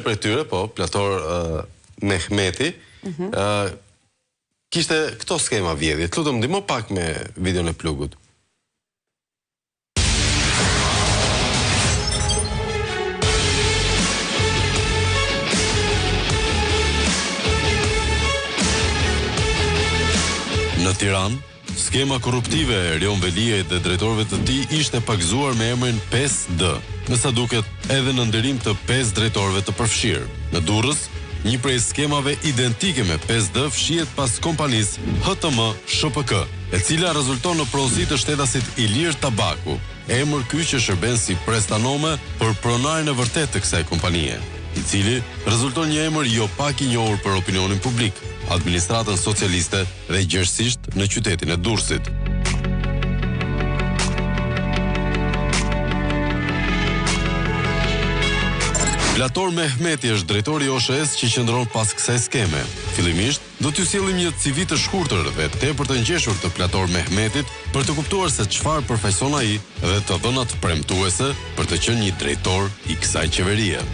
Prej tyre, po, Plator Mehmeti, mhm. kishte këto skema vjedhje. Të lutem, ndihmo pak me videon e plugut. Në Tiranë, Skema korruptive e Erion Veliajt dhe drejtorëve të tij ishte pagëzuar me emrin 5D, me sa duket edhe në nderim të pesë drejtorëve të përfshirë. Në Durrës, një prej skemave identike me 5D fshihet pas kompanisë HTM SHPK, e cila rezulton në pronësi të shtetasit Ilir Tabaku, emër ky që shërben si prestanome për pronarin e vërtetë të kësaj kompanie, i cili rezulton një emër jo pak i njohur për opinionin publik, administratën socialiste dhe gjerësisht në qytetin e Durrësit. Plator Mehmeti është drejtori i OSHE-së që qëndron pas kësaj skeme. Fillimisht, do t'ju sjellim një CV të shkurtër dhe tepër të ngjeshur të Plator Mehmetit për të kuptuar se çfarë përfaqëson ai dhe të dhënat premtuese për të qenë një drejtor i kësaj qeverie.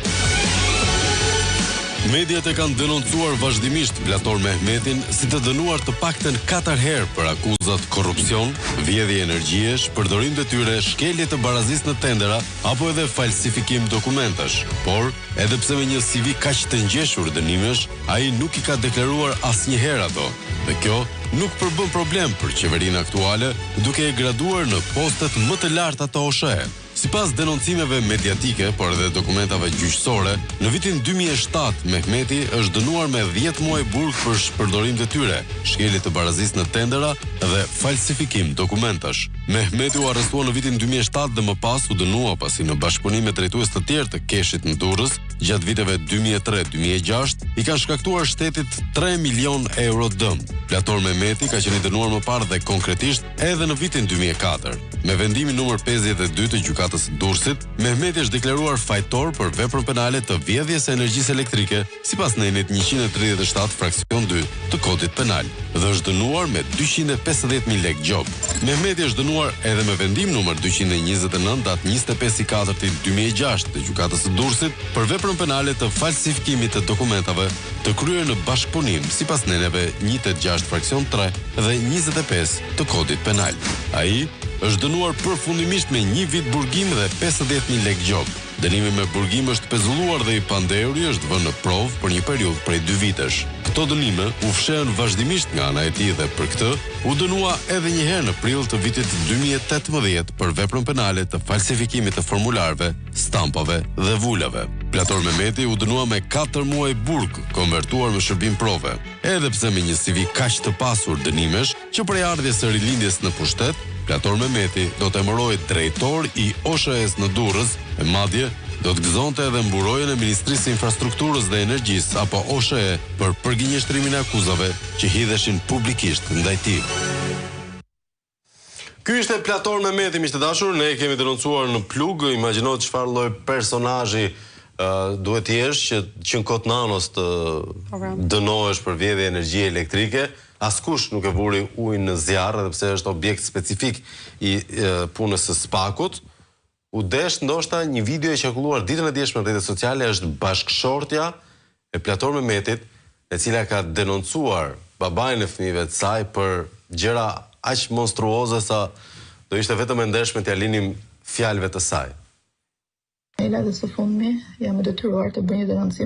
Mediat e kanë denoncuar vazhdimisht Plator Mehmetin si të dënuar të paktën 4 herë për akuzat korrupsion, vjedhje energjie, shpërdorim detyre, shkelje të barazisë në tendera apo edhe falsifikim dokumentesh. Por, edhe pse me një CV kaq të ngjeshur dënimesh, ai nuk i ka deklaruar asnjëherë ato. Dhe kjo nuk përbën problem për qeverinë aktuale, duke e graduar në postet më të larta të OSHE. Sipas denoncimeve mediatike, por edhe dokumentave gjyqësore, në vitin 2007 Mehmeti është dënuar me 10 muaj burg për shpërdorim detyre, shkelje të barazisë në tendera dhe falsifikim dokumentash. Mehmeti u arrestua në vitin 2007 dhe më pas u dënua pasi në bashkëpunim me drejtues të tjerë të KESH-it në Durrës, gjatë viteve 2003-2006 i kanë shkaktuar shtetit 3 milion euro dëm. Plator Mehmeti ka qenë i dënuar më parë dhe konkretisht edhe në vitin 2004. Me vendimin numër 52 të Gjykatës së Durrësit, Mehmeti është deklaruar fajtor për veprën penale të vjedhjes së energjisë elektrike sipas nenit 137 fraksion 2 të Kodit Penal dhe është dënuar me 250.000 lekë gjobë. Mehmeti është dënuar edhe me vendim numër 229 datë 25 i 4 2006 të Gjykatës së Durrësit për veprën penale të falsifikimit të dokumentave të kryer në bashkëpunim sipas neneve 186 fraksion 3 dhe 25 të Kodit Penal. Ai është dënuar përfundimisht me një vit burgim dhe 50.000 lekë gjobë. Dënimi me burgim është pezulluar dhe i pandehuri është vënë në provë për një periudhë prej dy vitesh. Këto dënime u fshehën vazhdimisht nga ana e tij dhe për këtë u dënua edhe një herë në prill të vitit 2018 për veprën penale të falsifikimit të formularëve, stampave dhe vulave. Plator Mehmeti u dënua me 4 muaj burg, konvertuar me shërbim prove. Edhe pse me një CV kaq të pasur dënimesh, Që prej ardhjes së Rilindjes në pushtet, Plator Mehmeti do të emërohej drejtor i OSHE-së në Durrës e madje do të gëzonte edhe mburojën e Ministrisë së Infrastrukturës dhe Energjisë apo OSHE për përgënjeshtrimin e akuzave që hidheshin publikisht ndaj tij. Ky ishte Plator Mehmeti, miq të dashur, ne e kemi denoncuar në plug, imagjino çfarë lloj personazhi duhet të jesh që që në kohë të Nanos të po, pra. dënohesh për vjedhje energjie elektrike. Askush nuk e vuri ujin në zjarr edhe pse është objekt specifik i punës së SPAK-ut. U desh ndoshta një video e qarkulluar ditën e djeshme në rrjetet sociale është bashkëshortja e Plator Mehmetit, e cila ka denoncuar babain e fëmijëve të saj për gjëra aq monstruoze sa do ishte vetëm e ndershme t'ia linim fjalëve të saj. Ela dhe së fundmi jam e detyruar të bëj një denoncim.